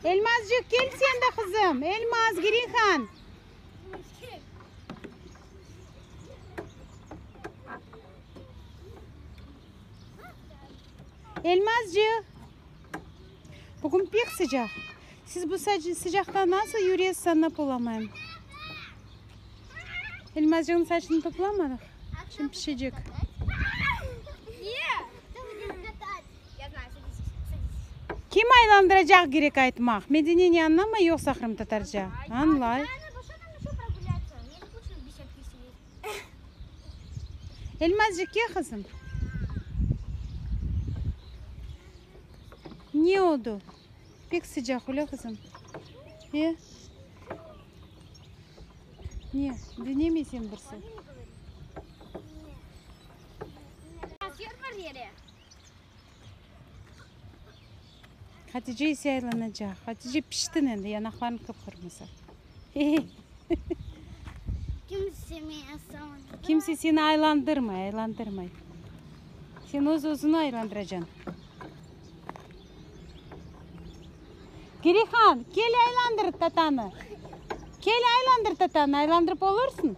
Elmazcıq, kel sen de, qızım. Elmaz, Girihan. Elmazcıq, bugün pek sıcaq. Siz bu sıcaqta nasıl yüresiz, añlap olamayım. Elmazcıqnıñ saçını toplamadıq. Şimdi pişecek. Kim aylandıracaq kerek aytmaq? Medine ne añlamay yoqsa qırımtatarca? Añlay. Elmazcıq, kel qızım. Ne oldı? Pek sıcaq, öyle qızım? E? Ne? Diñlemeysiñ birisi. Hatice ise aylanacaq. Hatice piştin endi, yanaqlarıñ qıp-qırmızı. Kimse seni aylandırmay, aylandırmay. Sen öz-özüni aylandıracañ. Kirihan, kel aylandır tatanı. Kel aylandır tatanı, aylandırıp olursıñ?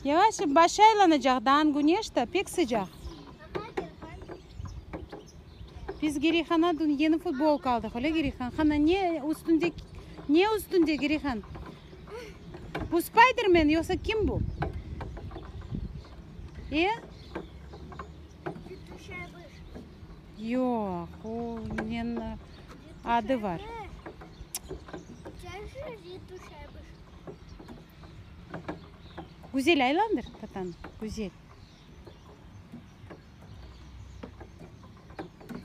Yavaş, başı aylanacaq, daan güneş da, pek sıcaq. Biz Girihana dün yeni futbolka aldıq, öyle Girihan? Qana, ne üstünde, ne üstünde, Girihan? Bu Spiderman yoqsa kim bu? E? Yoq, o neniñ adı var. Güzel aylandır, tatanı, güzel.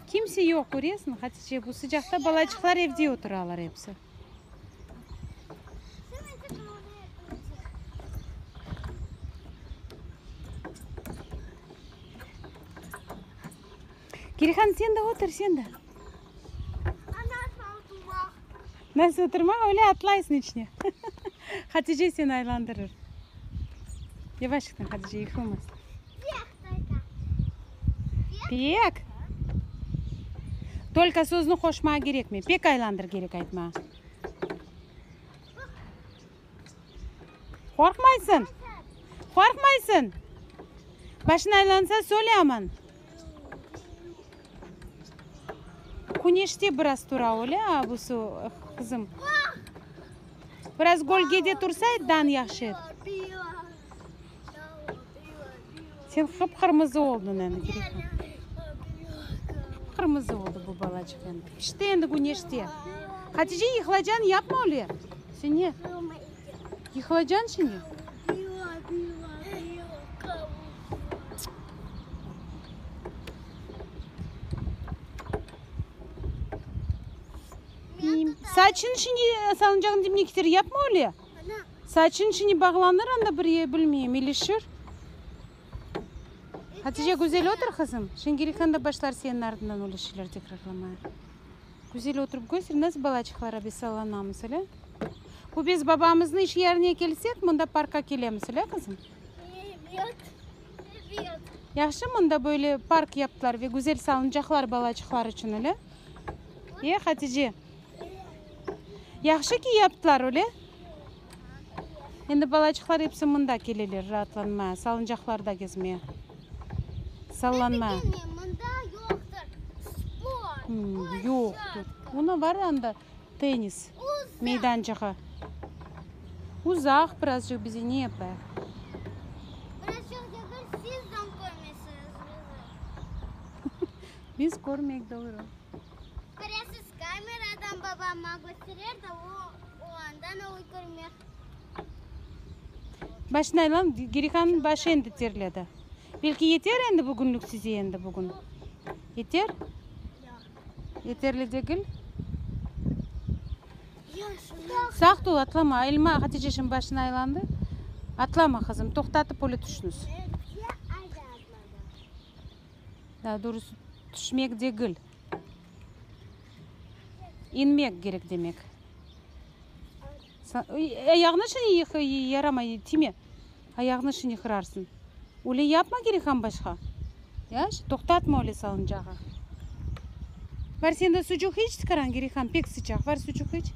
Kimse yoq, köresiñ, Hatice, bu sıcaqta balaçıqlar evde oturalar episi. Kirihan, sen de otur, sen de. Nasıl oturmaq? Öyle atlaysıñ içine. Hatice seni aylandırır. Yavaşlıqtan, Hatice, yıqılmasın. Pek. Tolko sözni qoşmağa kerekmey. Pek aylandır kerek aytmağa. Qorqmaysıñ? Qorqmaysıñ? Başıñ aylansa, söyle aman. Küneşte biraz tura öyle, abusı, qızım. Biraz gölgede tursa, dan yahşı edi. Sen qıp-qırmızı oldıñ endi, Girihan. Qıp-qırmızı oldı bu balacıq endi. Pişti endi küneşte. Hatice, yıqılacañ, yapma öyle. Sen ne? Yıqılacañ şimdi. Saçın şimdi salıncağın dibine keter, yapma öyle. Saçın şimdi bağlanır anda bir yer, bilmeyim, ilişir. Hatice, güzel otur, qızım. Şimdi Girihan da başlar seniñ ardından öyle şeyler tekrarlamaya. Güzel oturıp köster, nasıl balaçıqlara biz sallanamız, öyle? Bu biz babamıznıñ iş yerine kelsek, mında parkqa kelemiz, öyle, qızım? Evet, evet. Yahşı, mında böyle park yaptılar ve güzel salıncaqlar balaçıqlar içün, öyle? E, Hatice? Yahşı ki yaptılar, öyle? Endi balaçıqlar episi mında keleler raatlanmaya, salıncaqlarda gezmeye, sallanmaya. Men bilmeyim, mında yoqtır sport, Yoqtır. Mına bar anda tennis meydançığı. Uzaq birazcıq bize, ne yapayıq? Birazcıq degil, siz de körmeysiñiz bizi. Biz körmeyik, doğru. Köresiz, kameradan babama kösterer de, o, o andan o körmek. Başını aylan, Girihannıñ başı endi terledi. Belki yeter endi bugünlük size endi bugün? Yeter? Yoq. Yeterli degil? Saqt ol, atlama. Elma, Hatice şimdi başını aylandı. Atlama, qızım, toqtatıp öyle tüşüñiz. Daa doğrusı, tüşmek degil. İnmek kerek demek. Ayağını şimdi yaramay, tiyme. Ayağını şimdi qırarsıñ. Öyle yapma kerek ham başqa. Yaş, toqtatma öyle salıncağı. Var sen de sucuq iç, tikaran Girihan, pek sıcaq, var sucuq iç.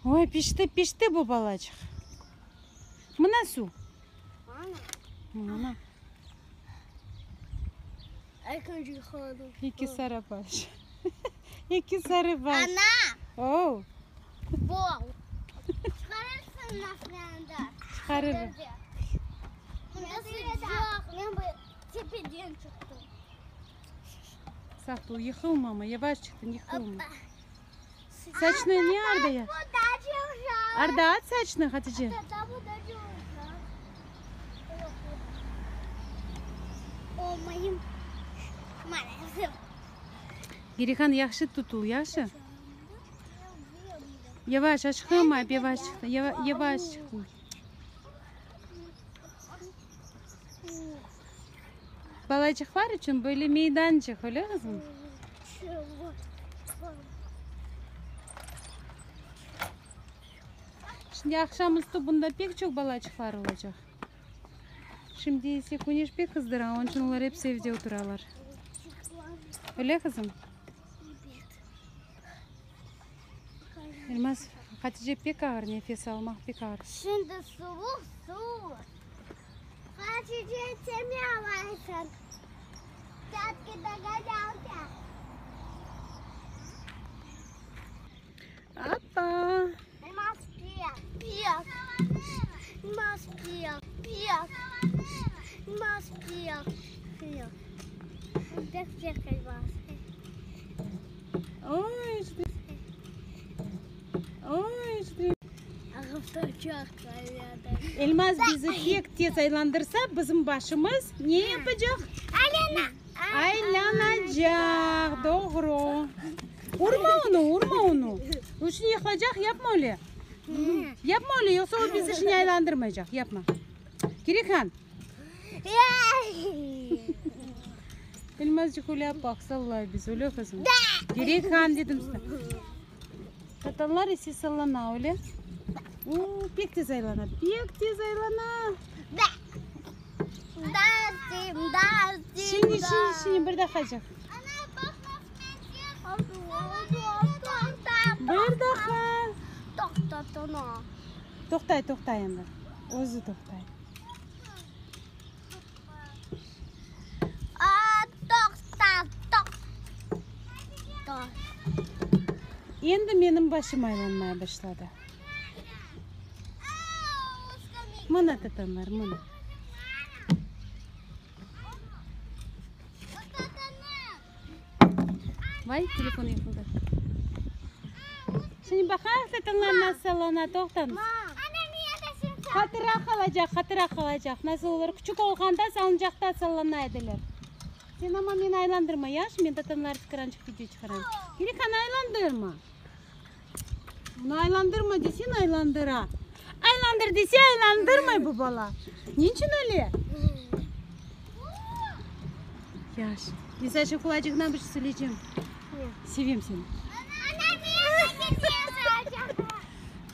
Oy, pişti, pişti bu balaçıq. Mına suv. Mına. Eki sarı baş. Eki sarı baş. Ana! Oh. Bol. Çıqarırsıñ maşinanda. Çıqarırım. Mında sıcaq. Men bu tepeden çıqtım. Sağ ol, yıqılma amma, yavaş çıqtıñ, yıqılma. Saçnı ne Ardaya? Arda at saçnı, Hatice. Girihan, yahşı tutul, yahşı? Yavaş, aşıqmayıp, yavaş çıqtı, yavaş çıqtı. Balacıqlar içün böyle meydançıq, öyle qızım? Şimdi aqşam üstü bunda pek çoq balaçıqlar olacaq. Şimdi ise küneş pek qızdıra, onıñ içün olar episi evde oturalar. Öyle qızım? Elmaz, Hatice pek ağır, nefes almaq pek ağır. Şimdi suvuq suv. Hatice sen ne alaysın? Appa! Oy, oy, Elmaz bizi pek tez aylandırsa, bizim başımız ne yapacaq? Aylanacaq, doğru. Urma onı, urma onı. O şimdi yıqılacaq, yapma öyle. Yapma öyle, yoqsa o bizi şimdi aylandırmaycaq. Yapma. Kirikhan. Elmazcıq öyle appaq sallay bizi, öyle qızım? Kirikhan dedim sana. Tatanlar ise sallana, öyle? O, pek tez aylana, pek tez aylana. Şimdi, şimdi, şimdi bir dahacıq. Bir daha. Toqtay, toqtay endi. Özü toqtay. Endi menim başım aylanmaya başladı. Mına tatanlar, mına. Vay, telefon yıqıldı. Şimdi baqayıq tatanlar nasıl sallana, toqtañız. Hatıra qalacaq, hatıra qalacaq. Nasıl olar küçük olğanda salıncaqta sallana ediler. Sen amma meni aylandırma, yahşı? Men tatanlar tikarançıq video çıqarayım. Kirikan, aylandırma. Bunı aylandırma deseñ, aylandıra. Aylandır dese, aylandırmay bu bala. Ne içün öyle? Yahşı. Men saña şimdi qulacığıñdan bir şey söyleycem. Sevem seni.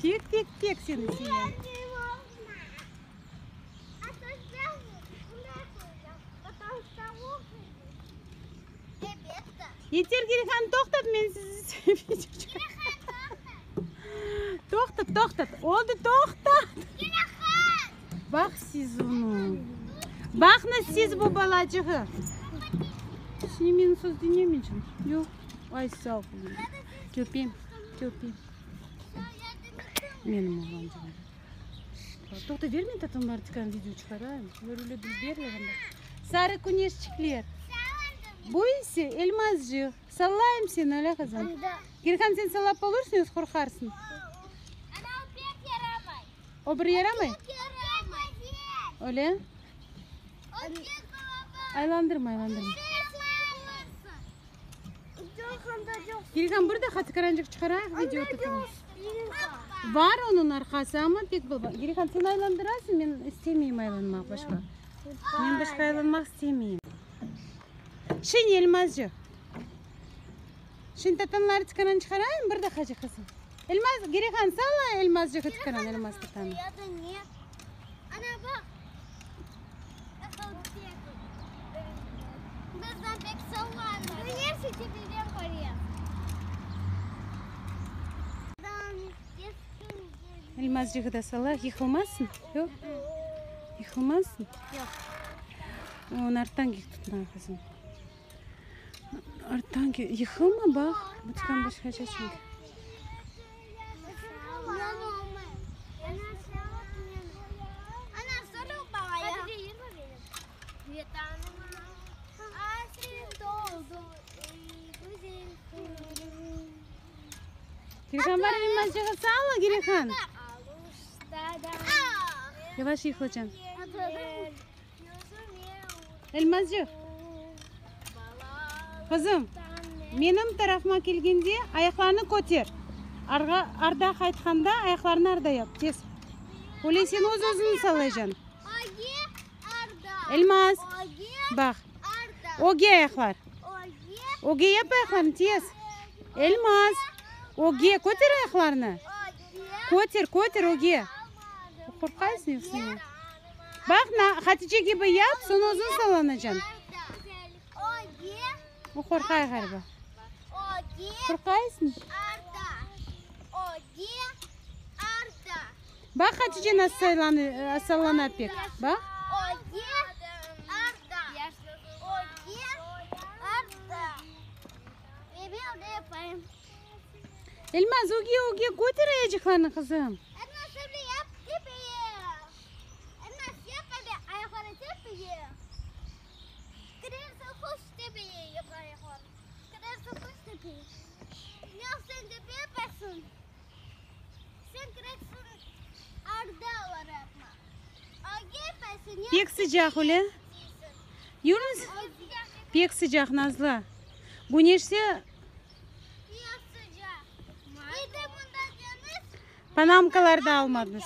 Pek, pek, pek seni sevem. Yeter, Girihan, toqtat, men sizi Toqtat, toqtat, oldı, toqtat. Baq siz onı. Baqıñız siz bu balacığı. Şimdi meni söz diñlemeycek. Yoq. Ay, sağ ol. Köpeyim, köpeyim. Menim oğlançığım. Toqta, ver men tatamlar tikaran video çıqarayım. Olar öyle dülberler anda. Sarı küneşçikler. Bu ise elmazcıq. Sallayım seni, öyle qızım? Girhan, sen sallap olursıñ, yoqsa qorqarsıñ? O bir yaramay? Öyle? Aylandırma, aylandırma. Girhan, bir daha tikarançıq çıqarayıq, video tutalım. Bar onıñ arqası, amma pek baba. Girhan, sen aylandırasıñ, men istemeyim aylanmaq başqa. Men başqa aylanmaq istemeyim. Şimdi Elmazcıq. Şimdi tatanları tikaran çıqarayım, bir dahacıq qızım. Elmaz, Girihan, salla Elmazcığı tikaran, Elmaz tatanı. Elmazcığı da salla, yıqılmazsıñ, yoq? Yıqılmazsıñ? Yoq. Onı arttan tutma, qızım. Arttan yıqılma, baq. Butkan başqaca çünki. Girhan bar elmazcığı salla, Girhan. Yavaş yıqılacañ. Elmazcıq. Qızım, menim tarafıma kelgende ayaqlarını köter. Arğa, arda qaytqanda ayaqlarını arda yap, tez. Öyle sen öz-özüñni sallayacañ. Elmaz, baq, ögge ayaqlar. Ögge yap ayaqlarını, tez. Elmaz, ögge köter ayaqlarını. Köter, köter ögge. Qorqaysıñ yoqsa ne? Baq, Hatice kibi yap, soñ özüñ sallanacañ. O qorqay ğaliba. Qorqaysıñ? Baq, Hatice nasıl sallana pek. Baq. Elmaz, ögge, ögge köter ayacıqlarnı, qızım. Pek sıcaq öyle. Yunus, pek sıcaq, Nazlı. Güneşte Panamkalar da almadıñız.